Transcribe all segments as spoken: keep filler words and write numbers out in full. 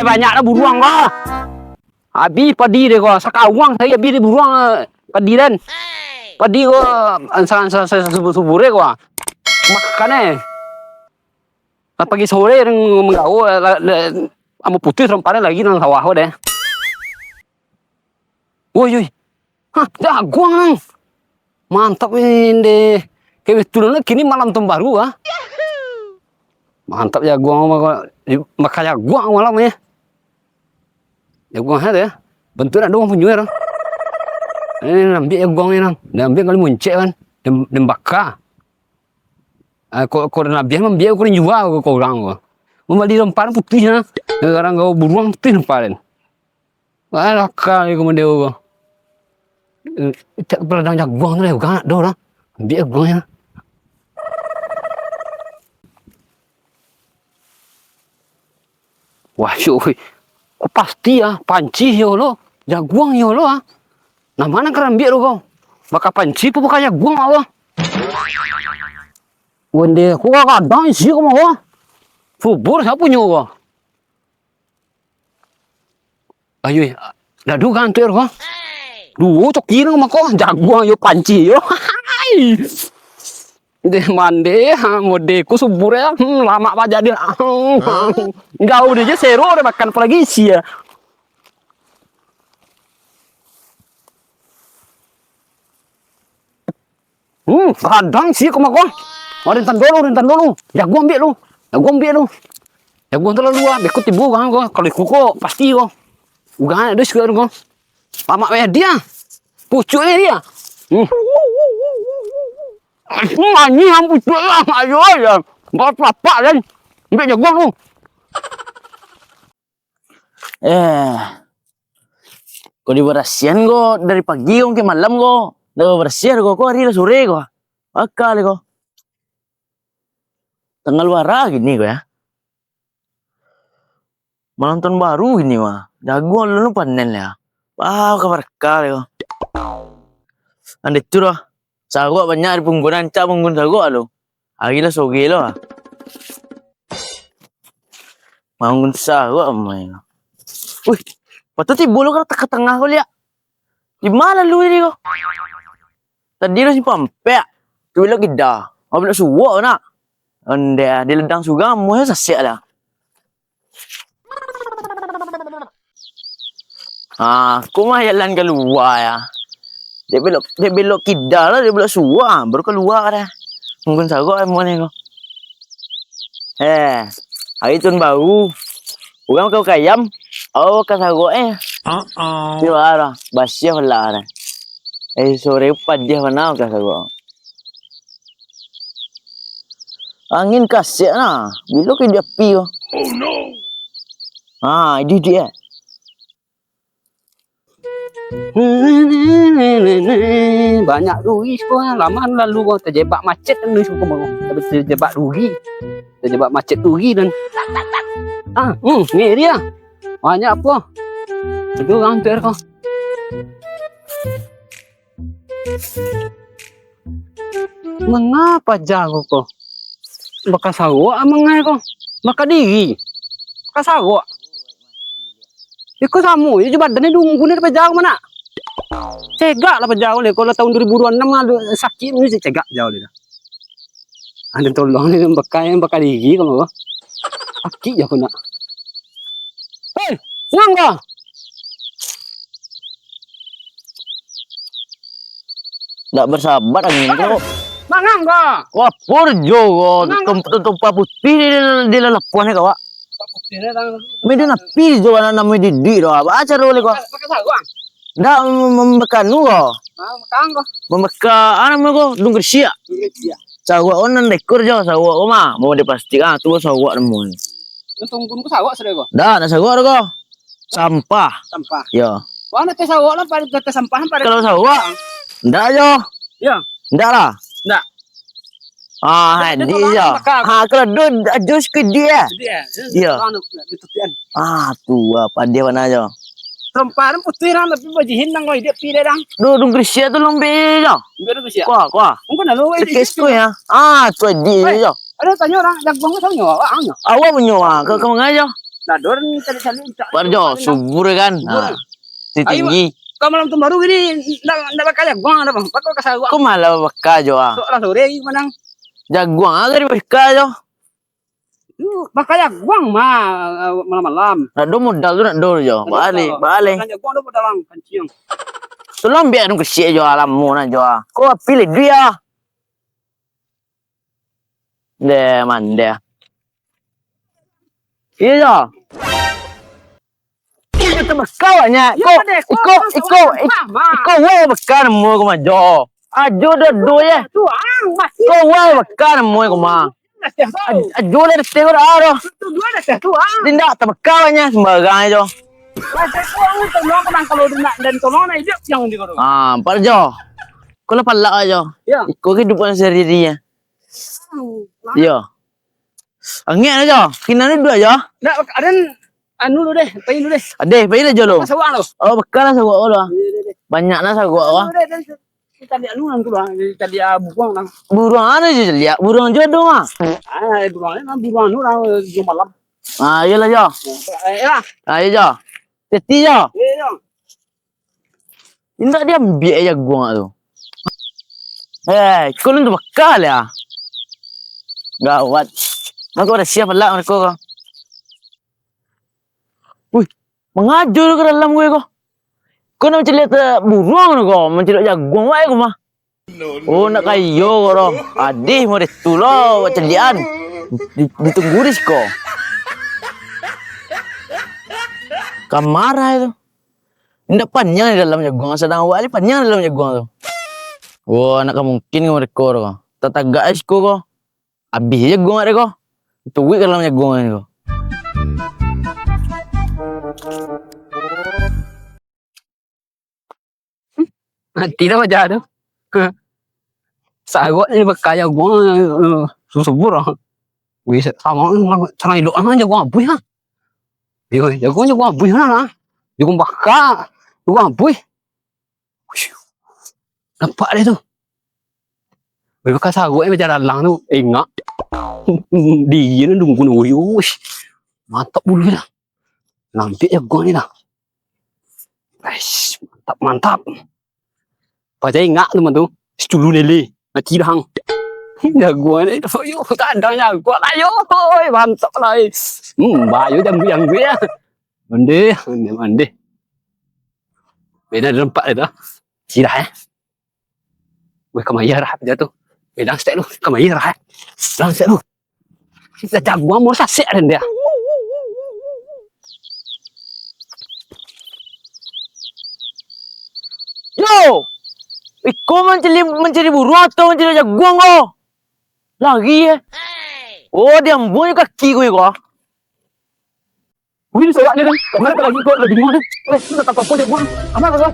Banyak lah buruang ko. Abih padi deh ko. Sakawang sajo abih deh buruang, eh, padi den. Padi ko, ansa-ansa subuh-subuh deh ko. Makan, eh. Lah pagi sore den manggawo, lah, lah, ambo putuih rompahan lagi dalam sawah ko deh. Woi, woi. Hah, jaguang nang. Mantap ni, deh. Kebetulan kini malam tahun baru, ah. Mantap jaguang, maka, maka jaguang malam ni. Jaguang ha tu, ya. Bentuk nak doang punyo tu. Ini ambiak jaguang ni, nang. Dah ambiak kali muncik kan. Dem, dem baka. Ah, ko, ko dah ambiak, ambiak ko jua ko, ko urang ko. Mambali rompahan putuih, nah. Sekarang kau buruang putuih rompahan. Wah, lakar ko model ko. Eh, cak ladang jaguang tu lah, bukan nak doh lah. Ambiak jaguang ni. Wah, syuk, oi. Ko pasti ah, panci iyo lo, jaguang iyo lo ah. Nah, ma nan ka ambiak tu ko? Baka panci apo baka jaguang awak? Wende, ko kadang isi ko mah. Subur sia punyo ko? Ayo, eh, dah duo gantuak ko. Duo coki nang mako, jaguang yo panci yo. Deh mande, ha, mode ku subur ya. Hmm, lamak baja dia. Jauh dia je sero dia makan, apalagi isi ya. Hmm, kadang isi ko mako. Rintan dulu, rintan dulu. Jaguang ambiak lu. Jaguang ambiak lu. Jaguang talalu ah, beko tibo urang ko. Kalau iko ko pasti ko. Urang ado suko ko. Lamak payah dia. Pucuk ni dia. Hmm. Hmm, anjing pucuk lah. Ayo ya. Bawa papak kan. Ambiak jaguang lu. Eh, ko dibarasiahan ko dari pagi ko, mungkin malam ko. Ndak barasiah ko, ko ari lah sore ko. Akal ko. Tanggal bara kini ko ya. Malam tahun baru kini mah. Jaguang alun panen ya. Wah, kabar akal ko. Andai tu dah. Saruak banyak di pungguan, rancak pungguan saruak lo. Ari lah sore lo ah. Bangun sahur amai. Wih, patut tibo lo ka tangah-tangah ko liak. Di ma lalu tadi ko? Tadi lo simpang ampek. Tu belok kida. Mau belok suok nak. Ondeh, di ladang surang amuah sasek lah. Ah, ko mah jalan kalua ya. Dek belok, dek belok kida lah, dek belok suok, baru kalua dah. Mungkin saruak amuah ni ko. Eh, ari tahun baru. Urang makan ayam, awak makan saruak eh. Iyo lah, basiah lah dah. Eh, sore padiah bana makan saruak. Angin kasek nah, bilo ka di api ko. Ha, iduik-iduik eh. Banyak duri ko, lamo lalu ko, tajebak macet anu ko, tajebak duri, tajebak macet duri dan. Ah, hmm, ni dia. Banyak apo? Aduh, urang tu ko. Manga paja ko ko? Baka saruak mangai ko. Baka diri. Baka saruak. Iko samo jo badan ni dunggu ni paja ko mah nak. Cegak lah paja ko leh. Kalau tahun dua ribu dua puluh enam lah sakik ni cegak paja ko leh dah. Ado tolong ni baka, baka diri ko mah ko. Sakik jo ko nak. Hei, senang ko. Ndak bersahabat angin tu. Mangang ko. Wah, pur jo ko. Mangang ko. Tumpa putih di, di, di lalapuan ni, kawak. Tumpa putih ni, tang. Medan api jo anak namo didik tu. Apa acara boleh ko? Pakai sarung. Ndak mem-, membekanu ko. Ah, membekang ko. Membeka, ah, namo ko? Dungkersiak. Dungkersiak. Saruak ko nan dekor jo, saruak ko mah. Mau dipastik, ah, tu saruak namo. Nan tunggun ko saruak sudah ko? Ndak, ndak saruak ko. Sampah. Sampah. Yo. Wah, nak saruak lah, pada, pada sampah, pada. Kalau saruak, ndak jo. Yo. Ndak lah. Ndak. Ah, ndak, ndak, ndak. Ha, kalau do, ajo sekedi ya. Sekedi ya. Yo. Anu, ditutian. Ah, tu apa dia mana jo. Sampah putih lah, tapi bajihin nang kau hidup pilih dang. Do, dungkersiak tu lombe jo. Dungkersiak. Kuah, kuah. Mungkin lalu, eh, tekes tu ya. Ah, tu dia jo. Ada tanya orang, jaguang tu nyawa awak, nyawa. Awak punya, ah, ke, ke mana jo? Dador ni cari-cari, cari Parjo, cari, subur kan? Subur. Ha. Tinggi. Kau malam tu baru gini, ndak, ndak bakal jaguang dah, Bang. Bakal kasar. Kau malah bakal jo, ah. Sok lah sore lagi manang. Jaguang ah, dari bakal jo. Tu bakal jaguang mah, eh, malam-malam. Ndak do modal tu, ndak do jo. Ndak do modal. Balik, balik. Bakal jaguang do modal, Bang, kancing. Tolong biar dong kecil jo, lamo nah jo. Kau pilih duit ah. Deh, mandeh. Iyo jo. Iko tabakau nyo. Iko, iko, iko, iko wai bakau namo ko mah jo. Ajo dodo ye. Iko wai bakau namo ko mah. Aj-, ajo lah deteh ko dah. Indak tabakau nyo, sembarang ajo. Ah, Parjo. Ko lah palak ajo. Iko kehidupan sehari-hari ye. Iyo. Angek ajo. Kinan duduak ajo. Ndak, aden anu lu deh, pai lu deh. Adeh, pai lah jo lu. Sawak lu. Oh, bakal lah sawak lu. Iyo, iyo, iyo. Banyak lah sawak lu. Anu deh, deh, deh. Tadi anu nang tu lah, tadi, ah, buruang nang. Buruang anu jo caliak, buruang jo ado mah. Ah, buruang ni, buruang anu lah, jo malam. Ah, iyolah jo. Eh, lah. Ah, iyo jo. Teti jo. Iyo, iyo. Indak diambiak jaguang tu. Eh, iko lun tabakau lah. Gawat. Mako dah siap lah mako ko. Wih, mangajo tu ka dalam ko ko. Ko nak mancaliak buruang tu ko, mancaliak jaguang wak ko mah. Oh, nak kayo ko doh. Adeh model tu lo, wak caliakan. Di-, ditunggu di siko. Kamar ai tu. Indak paniang di dalam jaguang, sadang awak ni paniang di dalam jaguang tu. Wah, nak ka mungkin ka mereka tu. Tatagak ai siko ko. Abih jaguang dek ko. Tuik ka dalam jaguang ko. Mati dah wajah tu. Saruak ni bakal jaguang, eh, susubur ah. Wih, sa-, samo, sangat elok amat jaguang abuih ah. Yo, jaguang, jaguang abuih lah. Jaguang bakal, jaguang abuih. Uish, nampak deh tu. Wih, bakal saruak ni macam dalang tu. Ingak. Dia ni dungkun, uish. Mantap bulu dah. Lambik jaguang ni dah. Ais, mantap, mantap. Pacai ingak tu, mah tu. Seculu lele. Mati dah hang. Jaguang ni, yo, kadang jaguang lah, yo. Oi, mantap lah, eh. Hmm, bayu jambu-jambu ya. Mande, mande, mande. Beda tempat itu. Sirah, eh. Weh, kamaya rah, dia tu. Weh, dangsek lu, kamaya rah, eh. Dangsek lu. Kita jaguang mau sasek den dia. Yo! Iko mancari, mancari buruang atau mancari jaguang ko? Lari, eh. Oh, diambuang kaki ko, iko. Wih, sorak ni, kan? Kamari ka lagi ko, lah bingung ni. Eh, tu datang apa dia buang? Kamari ka?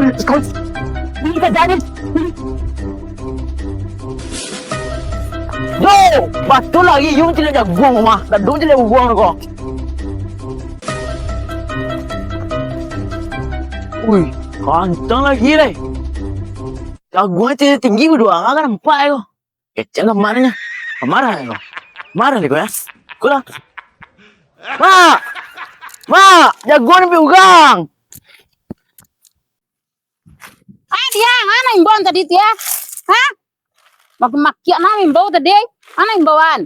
Eh, sekali. Ini ka jadi. Yo, batul lagi, yo caliak jaguang mah. Dadong caliak buang ko. Wih, gantang lagi, leh. Jaguang tinggi-tinggi baduo, kan nampak ko. Kecek lah marahnya. Marah ko. Marah ko ya. Ko lah. Mak! Mak! Jaguang ni urang! Ah, dia, mana imbauan tadi, dia? Hah? Makin makiak nah imbau tadi. Mana imbauan?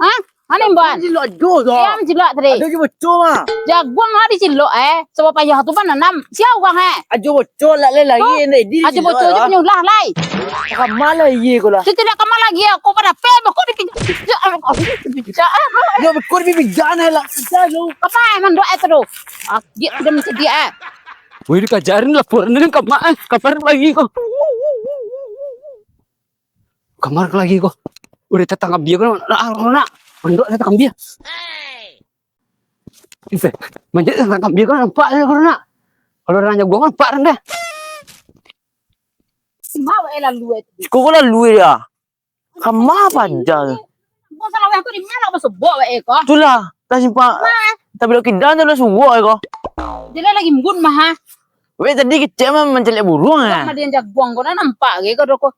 Hah? Mana imbauan? Cilok ajo tu. Dia cilok tadi. Ajo ajo bocor ah. Jaguang lah dicilok, eh. Sebab payah tu kan nanam. Sia urang, eh? Ajo bocor lah, lai, lai, lai, di Ajo cilok bocor je lah. Punya ulah, lai. Kamar lah, iya, ko lah. Situ nak kamar lagi, ya. Kau pada pe, kau dipijak. Pijak, eh. Ya, kau dipijak, nah, lah. Pijak lu. Kamar, eh, mandok, eh, terus. Ah, dia udah mencediak, eh. Wih, dikajarin laporan ni kamar, eh. Kamar lagi, kau. Kamar ka lagi ko. Udah tatangkap dia ko, nak, nak, nak. Pondok tatangkap dia. Ih, manjek tatangkap dia ko, nampak dia ko, nak. Kalau urang jaguang nampak dah. Bawa eh lalu eh. Kau ko lalu dia. Kama paja. Kau salah aku di mana, apa sebok eh ko? Itulah, tak simpan. Tapi lo kidan tu lah suwok eh ko. Dia lagi embun mah, ha. Weh, tadi kecek mah mancaliak buruang, ah. Sama dia jaguang ko, dah nampak ke ko, doko?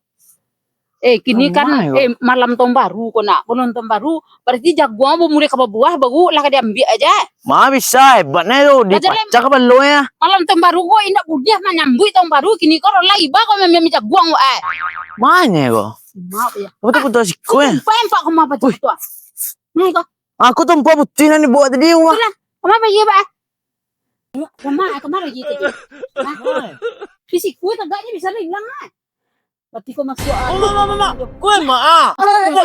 Eh, kini kan, eh, malam tahun baru ko nak. Malam tahun baru, berarti jaguang bamulai ka babuah, baru lah ka diambiak aja. Ma bisa, hebatnyo tu, dipacah kapalonyo. Malam tahun baru ko indak buliah manyambuik tahun baru, kini ko lah iba ko maambiak jaguang ko, eh. Manyo ko? Maaf ya. Apa tu, putus siko, eh? Sumpah, empat koma empat juta. Ni ko. Aku tu empat putih nan dibawa tadi, Uma. Itulah. Kama bagi, Pak? Kama, kama bagi tadi. Hah? Fisik ku tagaknyo bisa lah ilang, ah. Berarti kau masuk, ah. Oh, mak, mak, mak, mak. Kau, mak, ah.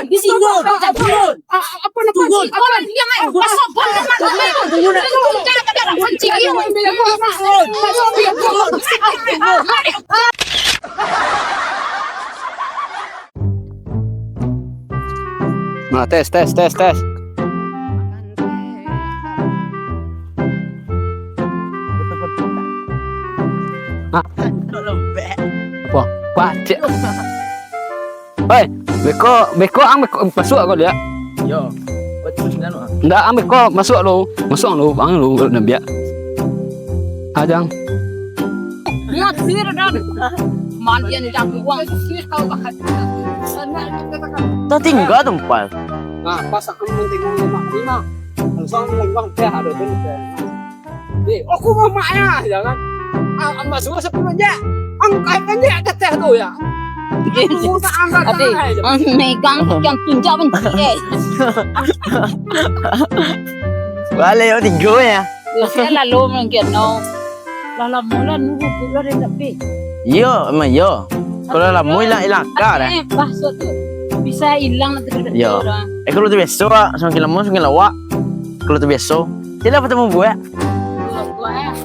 Di sini. Turun, turun. Ah, apa nak turun? Apa nak yang, ah? Turun. Masuk, turun, turun, turun. Turun, turun, turun. Jangan, jangan, jangan. Kunci dia. Nah, tes, tes, tes, tes. Hah? Apo? Pacik. Oi, beko, beko ang beko masuak ko dia. Yo. Ndak, ang beko masuak lo. Masuak lo, ang lo, lo nambiak. Ajang. Ngasir dan mandian jaguang. Tatingga tempat. Nah, pas aku mantingga lemak lima, langsung lenggang teh ada tu. Eh, aku mamaknya, ya kan? Ah, masuk sepuluh aja. Angkat aja ke teh tu, ya. Aku tak angkat tangan aja. Megang yang tunjak benci, eh. Boleh, yo, tiga ya. Yo, saya lalu mungkin, no. Lah lamo lah nunggu pulo den tapi. Iyo, emang iyo. Kalau lamo ilang, ilang akal, eh. Baso tu bisa ilang nanti. Iyo. Eh, kalau tu biaso, Wak, samakin lamo samakin lawak. Kalau tu biaso. Jadi apa tu buek?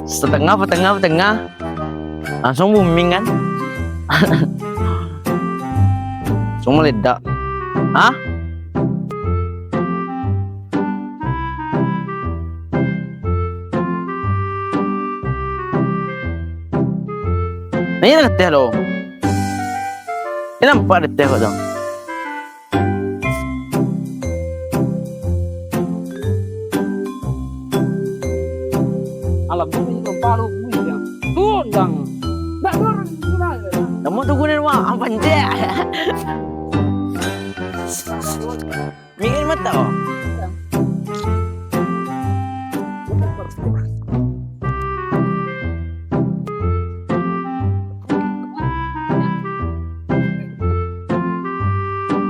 Setengah, setengah, setengah. Langsung booming kan? Langsung meledak. Hah? Nah, ini teh lo. Ini nampak di teh ko tu. Alam tu ni lompat lu, wih, ya. Tundang. Ndak dur, gimana? Kamu tu guna rumah, apa nje? Mingin mata ko.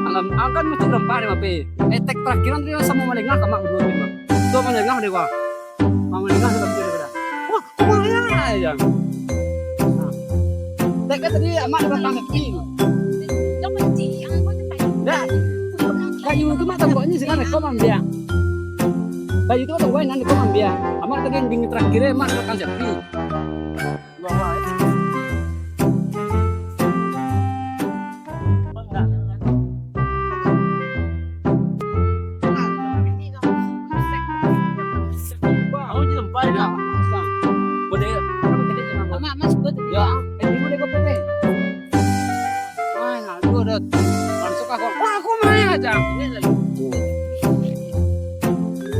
Alam, ang kan mesti nampak deh, Mape. Eh, tek terakhir nanti samo malengah ka mak berdua ni, Mak. Tu malengah deh, wah. Mak malengah sudah pikir dah. Wah, kemana ya? Nah. Tek kan tadi amak di belakang sepi. Dah. Kayu tu mak tanggoknya sekarang kau ambil. Kayu tu mak tanggoknya nanti kau ambil. Amak tadi yang dingin terakhir, mak di belakang sepi. Wah, aku main aja. Ini lalu.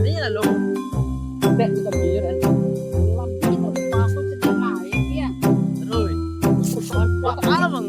Ini lalu. Tek, kita biar, eh. Tapi itu aku sedang main, ya. Terus. Buat apa, Bang?